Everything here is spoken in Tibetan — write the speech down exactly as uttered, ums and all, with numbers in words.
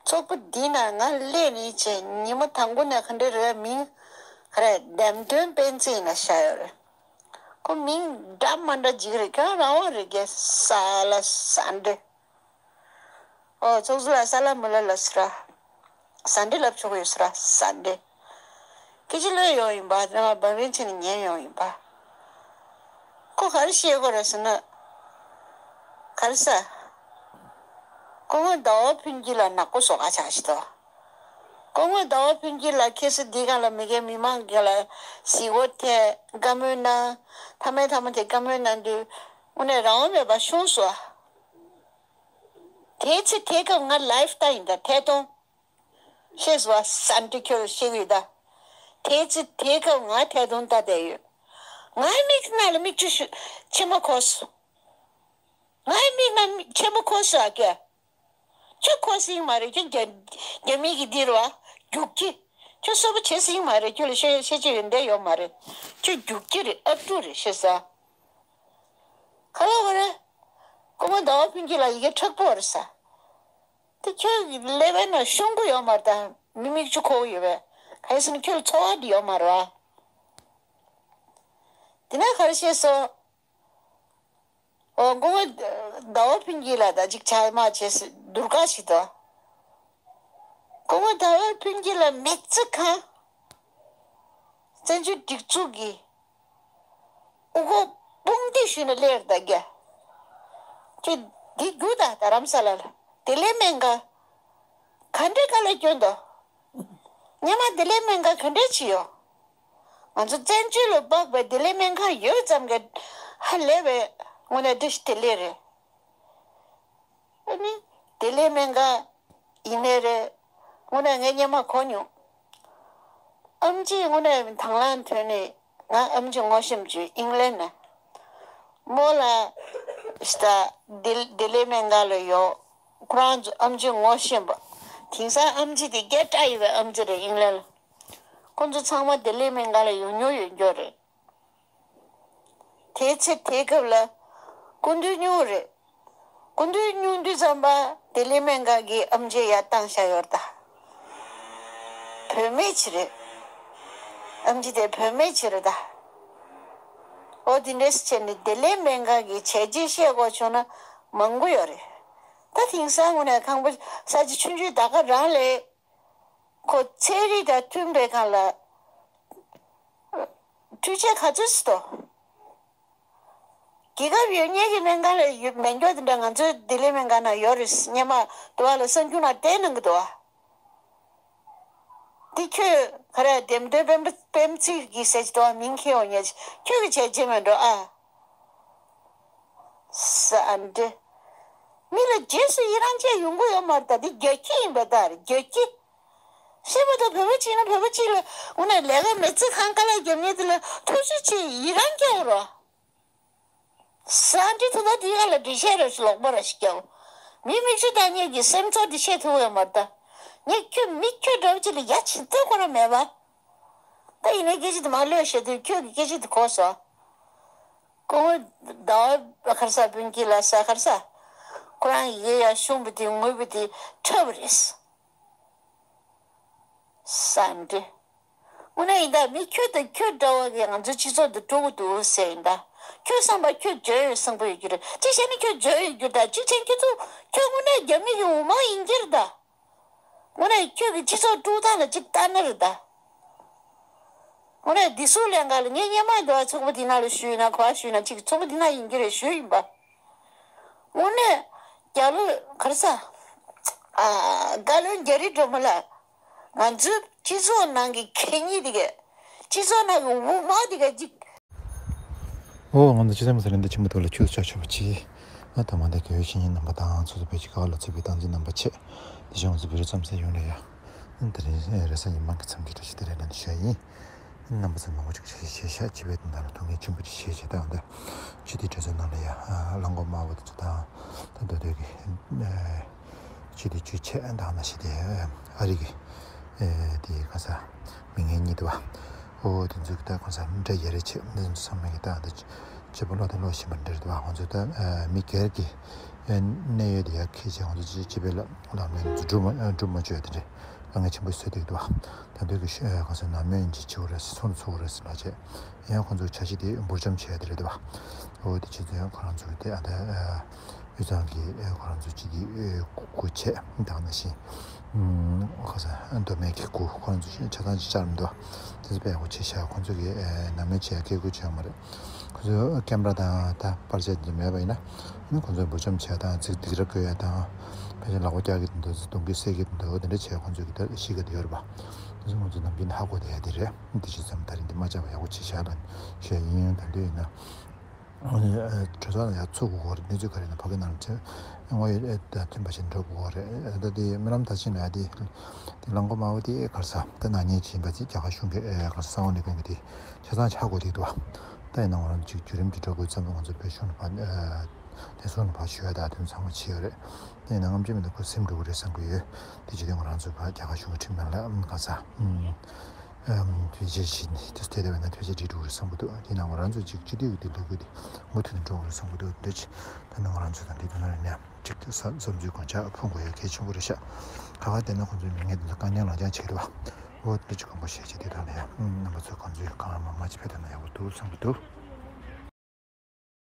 ཚོགས་པ་འདི་ན་ང་སླེབས་ནས་བྱས་ཉི་མ་དང་པོ་ནས་ག་འདྲ་རེད། མིང་ག་རེ། འདེམས་ཐོན་སྤེན་ཚེ་ཡིན་ན་ཤ་ཡོད་རེད། ཁོ་མིང་འདྲ་མ་འདྲ་ཅིག་རེད། ཁྱོད་རང་དབང་རེད་ཀྱི། ས་ལ་ཟ་འདྲེ། ཨོ་ཚོགས་གཙོ་ལ་ས་ལ་མི་ལ་ལ་ཟེར་ར། ཟ་འདྲེ་ལབ་ཆོག་གི་ཡོད་ཟེར་ར། ཟ་འདྲེ། སྐད་ཆ་གློད་ཡོང་ཡིན་པ། ང་འབའ་རིན་ཆེན་ནས་ཉན་ཡོང་ཡིན་པ། ཁོ་ག་རེ་བཤད་དགོས་རེད་ཟེར་ན། ག་རེ་ཟ། སྐུ་ངོ་ཟླ་བ་ཕུན་སྐྱིད་ལ་ནག་པོ་བཟོ་ག་ཆགས་ཤི་ཏོ། སྐུ་ངོ་ཟླ་བ་ཕུན་སྐྱིད་ལ་ཁེ་སི་འདི་ག་ལ་མི་སྒེར་མི་མང་སྒེར་ལ་གཟིགས་སྐོར་ཐད་བཀའ་མོལ་གནང་། མཐའ་མའི་མཐའ་མ་དེ་བཀའ་མོལ་གནང་དུས་དངོས་གནས་རང་དབང་མེད་པ་ཤོང་སོ། དེའི་ཚེ་དེའི་སྐབས་ང་ལའིབ་ལྟ་ཡིན་ད་ཐད་གཏོང་། ཤེས་སོ། ས་འདྲི་ཁྱོད་ཤེས་གི་ཡོད་ད། དེའི་ཚེ་དེའི་སྐབས་ང་ཐད་གཏོང་ལྟ་བསྡད་ཡོད། ངའི་མིག་ནང་ལ་མིག་ཆུ་ཤུ་ཆེན་མོ་འཁོར་སོང་། ངའི་མིག་ནང་མིག་ཆེན་མོ་འཁོར་སོང་ཨ་ཀྱེ། ཁྱོད་ཁོ་སྲིད་མ་རེད། ཁྱོད་རྒྱ་རྒྱ་མི་གི་འདི་རུ་བ་རྒྱུག་ཀྱི། ཁྱོད་གསོལ་པ་བྱེད་སྲིད་མ་རེད། ཁྱོད་ལ་ཤེས་ཤེས་ཆེ་ཡོད་འདས་ཡོད་མ་རེད། ཁྱོད་རྒྱུག་ཀྱི་རེད། ཨབ་ཕྲུག་རེད། ཤེས་ས། ག་ལ་བ་རེད། སྐུ་ངོ་ཟླ་བ་ཕུན་སྐྱིད་ལ་ཡི་གེ་མཁྲེགས་པོ་རེད་ས། དེ་ཁྱོད་ཀྱི་ཀླད་པའི་ནང་ཤོང་གི་ཡོད་མ་རེད་ད། མི་མིག་ཆུ་ཁོག་ཡོད་པས། ག་ཡིན་ཟེར་ན་ཁྱོད་ལ་ཚོར་བ་འདི་ཡོད་མ་རེད་བ། དེ་ནས་ག་རེ་བཤད་སོང་། ཨོ་སྐུ་ངོ་ཟླ་བ་ཕུན་སྐྱིད་ལ་ད་ཅིག་ཆ་མ་བྱས་སུ་སྡུར་ཀ་ཞིག་ཏོ། སྐུ་ངོ་ཟླ་བ་ཕུན་སྐྱིད་ལ་མི་ཚེ་གང་བཙན་བྱོལ་སྒྲིག་འཛུགས་ཀྱི་དབུ་སྐོར་དཔུང་སྡེ་ཞུས་ནས་སླེབས་རེད་ད་རྒྱ། ཁྱོད་འདི་རྒྱུགས་ད་རྡ་རམ་ས་ལ་ལ་བདེ་ལེགས་སྨན་ཁང་ག་འདྲའི་དཀའ་ལས་བསྐྱོན་ཏོ། སྔོན་མ་བདེ་ལེགས་སྨན་ཁང་ག་འདྲས་བྱས་ཡོད། ང་ཚོ་བཙན་བྱོལ་ལ་དཔག་པའི་བདེ་ལེགས་སྨན་ཁང་ཡོད་ཙམ་གྱི་ཧ་ལས་པའི་དངོས་གནས་བཀྲ་ཤིས་བདེ་ལེགས་རེད། ཨ་ནི་བདེ་ལེགས་སྨན་ཁང་ཡིན་ནའི་རེད། དངོས་གནས་ངས་སྔོན་མ་གོ་མྱོང་། ཨེམ་ཆི་དངོས་གནས་དང་བླངས་ཐོན་ནས་ང་ཨེམ་ཆི་ངོ་ཤེས་བྱུང་ཨིང་ལན་ནས། མོ་ལ་ཤི་ད་བདེ་བདེ་ལེགས་སྨན་ཁང་ལ་ཡོད། ཁོ་རང་ཚོ་ཨེམ་ཆི་ངོ་ཤེས་པ། དེང་སང་ཨེམ་ཆི་དེ་སྐད་གྲགས་ཡོད་པའི་ཨེམ་ཆི་རེད་ཨིང་ལན་ལ། ཁོ་ཚོ་ཚང་མ་བདེ་ལེགས་སྨན་ཁང་ལ་ཡོང་མྱོང་ཡོད་འགྱོ་རེད། དེའི་ཚེ་དེའི་སྐབས་ལ་སྐུ་མདུན་སྙུང་རེད། སྐུ་མདུན་སྙུང་དུས་ཙམ་པ་བདེ་ལེགས་སྨན་ཁང་གི་ཨེམ་ཆི་ཡར་བཏང་བཞག་ཡོད་རེད་ད། བུད་མེད་ཅིག་རེད། ཨེམ་ཆི་དེ་བུད་མེད་ཅིག་རེད་ད། ཨོ་དེ་འདྲས་བྱས་ནས་བདེ་ལེགས་སྨན་ཁང་གི་བྱས་རྗེས་བཤད་དགོས་བྱུང་ན་མང་པོ་ཡོད་རེད། ད་དེང་སང་དངོས་གནས་ཁང་པ་ས་ཆ་ཆུང་ཆུང་ད་ག་རང་ལས་ཁོ་ཚན་རིག་དང་མཐུན་པའི་སྒང་ལ་འཕྲུལ་ཆས་ག་ཚོད་སུ་དོ། རྒྱལ་ཁབ་ཡོད་མཁན་གྱི་སྨན་ཁང་ལ་ཡོད་མེད་མགྱོགས་དེ་འདྲ་ང་ཚོའི་བདེ་ལེགས་སྨན་ཁང་ན་ཡོད་རེད། སྔོན་མ་དུ་བ་ལ་གསར་འགྱུར་ནང་བསྟན་གནང་གི་འདུག་བ། འདི་ཁྱོད་ག་རེ་འདེམས་ཐོན་སྤེན་པ་སྤེན་ཚེ་གི་ཟེར་གྱི་འདུག་བ། མིང་ཁྱེར་ཡོང་ཉེ་ཁྱོད་ཀྱི་བྱས་རྗེས་མེད་འགྲོ་ཨ། ས་ཨ་འདྲེ། མི་ལ་རྗེས་སུ་ཡི་རང་བྱས་ཡོང་གི་ཡོད་མ་རེད་ད། འདི་རྒྱལ་སྤྱི་ཡིན་པ་ད་རེད་རྒྱལ་སྤྱི། ཤེས་པ་དང་བོད་པ་གཅིག་ན་བོད་པ་གཅིག་ལ་དངོས་གནས་ལས་ཀ་མི་ཚེ་གང་དཀའ་ལས་རྒྱབ་མཁན་དེ་ལ་ཐུགས་རྗེ་ཆེ་ཡི་རང་སྐྱོར་རོགས། ས་འདི་ཐུག་ད་དེ་ག་ལ་འདྲི་བཤད་རོགས་ལོག་པ་ར་ཞིག་སྐྱོར། མི་མིག་ཆུ་བཏང་མཁན་གྱི་སེམས་ཚོར་འདི་བཤད་ཐུབ་ཡོད་མ་རེད་ད། ངས་ཁྱོད་མི་ཁྱོད་འདྲ་བོ་ཅིག་ལ་ཡ་བྱེད་ཐུབ་ཁོ་ར་མེད་པ། ད་ཡིན་ནའི་སྐད་ཆ་དེ་མ་ལོས་བཤད་དུས་ཁྱོད་ཀྱི་སྐད་ཆ་དེ་གོ་སོང་། སྐུ་ངོ་ཟླ་བ་ཁར་ས་སྤུན་ཀྱི་ལ་ས་ཁར་ས། ཁོ་རང་ཡི་གེ་ཡར་ཤོང་བུ་དེ་ངུས་བུ་དེ་ཁྲ་བུ་རེད། ས་འདྲི། དངོས་གནས་ཡིན་ད་མི་ཁྱོད་དང་ཁྱོད་འདྲ་བ་གིས་ང་ཚོའི་སྤྱི་ཚོགས་འདི་དཀྲུག་གི་འདུག་ཟེར་ཡིན་ད། ཁྱོད་བསམ་པ་ཁྱོད་འཇོན་ཡོད་བསམ་གི་ཡོད་རྒྱུ་རེད། གཅིག་བྱས་ན་ཁྱོད་འཇོན་ཡོད་རྒྱུ་རེད་ད། གཅིག་བྱས་ན་ཁྱོད་ཚོ་ཁྱོད་དངོས་གནས་རྒྱ་མི་གི་འོ་མ་ཡིན་གྱི་རེད་ད། དངོས་གནས་ཁྱོད་ཀྱི་སྤྱི་ཚོགས་དཀྲུག་སྟངས་ལ་གཅིག་ལྟ་ན་རེད་ད། དངོས་གནས་འདི་སུ་ལེན་ག་ལ་ངས་སྔོན་མ་འདི་བ་ཚོགས་པ་འདི་ན་ལ་ཞུས་ན་ག་བ་ཞུས་ན་གཅིག་ཚོགས་པ་འདི་ན་ཡིན་གྱི་རེད་ཞུས་ཡིན་པ། དངོས་གནས་རྒྱ་ལོ་གར་ས་ཨ་བཀའ་བློན་རྒྱ་རི་སྒྲོལ་མ་ལགས། ང་ཚོའི་སྤྱི་ཚོགས་ནང་གི་གད་སྙིགས་དེ་གས། སྤྱི་ཚོགས་ནང་གི་འོ་མ་དེ་གས་ཅིག་ཨོ་ང་ཚོ་སྤྱི་ཚོགས་མི་སེར་ལྷན་སྡེ་ཆེན་མོ་དག་ལ་ཆུ་ཚོད་བཅུ་ཆ་བ་ཆེ། ང་དང་མ་འདས་དགེ་བའི་བཤེས་གཉེན་རྣམ་པ་དང་ཚོགས་གཙོ་བོད་ཀྱི་ཁ་བ་ལ་ཚུད་པའི་སྟངས་འཛིན་རྣམ་པ་ཆེ། དེ་བཞིན་ང་ཚོ་བོད་རིགས་ཚོགས་པའི་ཡོངས་ལ་ཡ། དེ་རིང་རེས་གཟའ་ཉི་མ་གི་མཚམས་ཀྱི་བཀྲ་ཤིས་བདེ་ལེགས་ལན་དུ་ཞུ་ཡ་ཡིན། རྣམ་པ་ཚོ་མང་པོ་ཅིག་བྱེད་ཤེས་ཤག་སྤྱི་པའི་དོན་དག་ལ་ཐུགས་འགན་ཆེན་པོ་ཅིག་བཞེས་བྱས་ད་འོ་འདི། སྤྱི་འཐུས་གྲོས་ཚོགས་ནང་ལ་ཡ་གླང་གོག་དམར་པོ་དེ་ཚོ་དང་། ད་མདོ་སྟོད་ཀྱི་སྤྱི་འཐུས་བཅུ་ཆེ་དང་ན་ཤི་དེ་ཨ་རི་གི་དེ་ག་ས་མི་ངན་གཉིས་དེ་བ། ཨོ་དེ་ཚོ་གི་ད་ག་ས་འདྲ་ཡ་རེ་ཆེ་འདི་ཚོ་ཚང་མ་གི་ད་འདི་སྤྱི་པ་བློ་དང་བློ་ཞིམ་པ་འདྲ་རེད་བ། ཁོང་ཚོ་ད་མི་སྒེར་གྱི་ གནད་ཡོད་དེ་ཡར་འཁྱེར་བྱས་ང་ཚོ་སྤྱི་སྤྱི་པའི་ལམ་ལམ་ནས་འཛུགས་སྒྲུབ་མ་སྒྲུབ་མ་བཅོས་དེ་འདྲས་དཀའ་ངལ་ཆེན་པོ་བཟོས་བསྡད་འདུག་བ། ད་དུང་གི་ཤོད་གང་ཟེར་ནམ་ཡོད་ཅིག་བྱེད་དགོས་རེད་ཟེར་ཚོགས་འདུ་ཚོགས་དགོས་རེད་ཟེར་ལབ་བྱས་ཡང་ཁོང་ཚོ་བྱ་གཞི་དེ་འབུར་འཇོམས་བྱས་དེ་རེད་འདུག་བ། འོ་དེ་བྱས་ཙང་ཁོ་རང་ཚོ་དེ་ཨ་ད་དབུས་གཙང་གི་ཁོ་རང་ཚོ་སྤྱི་འཐུས་སྐུ་ཆེ་དང་ནང་བཞིན་ཁ་སང་མདོ་སྨད་ཀྱི་སྐུ་ཁོ་རང་ཚོ་ཆ་ཚང་ཅིག་བཅར་མི་འདུག་དེ་ཚོ་དཔེ་ཡག་པོ་བྱས་ཤག་ཁོང་ཚོ་གིས་ནམ་ཡང་བྱས་སྐད་འགུལ་བྱས་ཡོད་མ་རེད། ཁོ་ཚོས་ཀེམ་ར་དང་ད་པར་ཆས་དེ་མེད་པ་ཡིན་ན་ཨ་ནི་ཁོ་ཚོས་འབུར་འཇོམས་བྱས་དང་ཚིག་སྡིགས་ར་བསྐུལ་ཡ་དང་ཕལ་ཆེར་ལག་པ་བཀྱག་གི་དེ་འདྲ་གདུང་རྒྱུད་བསད་ཀྱི་དེ་འདྲ་འོ་དེ་འདྲ་བྱས་ཁོ་ཚོས་ཀྱི་ད་གཞི་ག་དེ་ཡོད་རེད་པ། དེ་ཚོ་ཁོ་ཚོས་ནམ་རྒྱུན་ཧ་གོ་བསྡད་ཡ་དེ་རེད། དེ་བྱས་ཙང་ད་རིང་འདི་མ་བཅར་བ་ཡག་པོ་བྱས་ཤག་ལ་བཤད་ཡིན། ད་འདོད་ཡིན་ན་གྲོས་ཚོགས་ནང་ཡར་ཚུགས་དགོས་རེད། གནས་ཚུལ་ག་རེ་ཡིན་ན་ཕ་གི་ནང་ལ་དངོས་ཡོད་མཐུན་པ་ཞིག་འགྲོ་དགོས་རེད། ད་དེ་རྨི་ལམ་མཐར་ཕྱིན་ལ་ཡ་དེ་དེ་གླང་གོ་དམར་པོ་དེ་ག་རེ་ཟ་ད་ནག་ཉེས་བྱིན་པ་དེ་རྒྱ་གར་གཞུང་གི་ག་རེ་ཟ་གསང་བ་ལས་ཁུངས་ཀྱི་དེ། ཆ་ཚང་ཆ་བགོས་བསྡད་འདུག་བ། ད་ཡིན་ནའང་ང་རང་ཚོ་ཅིག་བརྒྱུད་རིམ་གྱི་འགྲོ་དགོས་བསམ་པ་ང་ཚོ་བོད་གཞུང་ལ་ཕར་བདེ་སྲུང་ལ་ཕར་ཞུ་ཡ་ད་དེ་ཚང་མ་བྱས་ཡོད་རེད། ད་ཡིན་ན་ངམ་ཅིག་མི་འདུག་ཁོ་སེམས་འགྲོ་གི་རེད་བསམ་གི་ཡོད། དེ་བྱེད་དུས་ང་རང་ཚོ་ཕར་རྒྱ་གར་གཞུང་གི་ཁྲིམས་ནང་ལ་ཨམ་ག་ས་ཨམ་ཨམ་དེ་རྗེས་ཤིག་ནས་དེ་དེ་འདྲ་བས་ན་དེ་བྱས་འགྲིག་འགྲོ་གི་རེད་བསམ་གི་འདུག་དེ་ཡིན་ན་ང་རང་ཚོ་ཅིག་སྤྱི་འཐུས་ཀྱི་དེ་ལས་འགུལ་དེ་མུ་མཐུད་ནས་འགྲོ་གི་རེད་བསམ་གི་འདུག་དེ་འདྲ་ཅིག་ད་ནི་ང་རང་ཚོ་དང་དེ་དུས་ན་རེ་ནས་ཅིག་བསམ་བསམ་ཚུལ་གང་ཆགས་ཕུང་དགོས་ཡ་གལ་ཆེན་པོ་རེད་ཤག་ཁ་ཁ་བསྡད་ན་ཁོང་ཚོའི་མི་ངན་དེ་ཚོ་དཀའ་ངལ་ལག་འཇང་བྱེད་ཀྱི་རེད་བ། འོ་དེ་འདྲ་ཅིག་དགོངས་པ་བཞེས་བྱས་དེ་དང་ལ་ཡ་རྣམ་པ་ཚོ་གང་ཚོའི་གང་ལ་མ་མ་ཅིག་ཕེབས་ཐུབ་ན་ཡག་པོ་འདུག་བསམ་གི་འདུག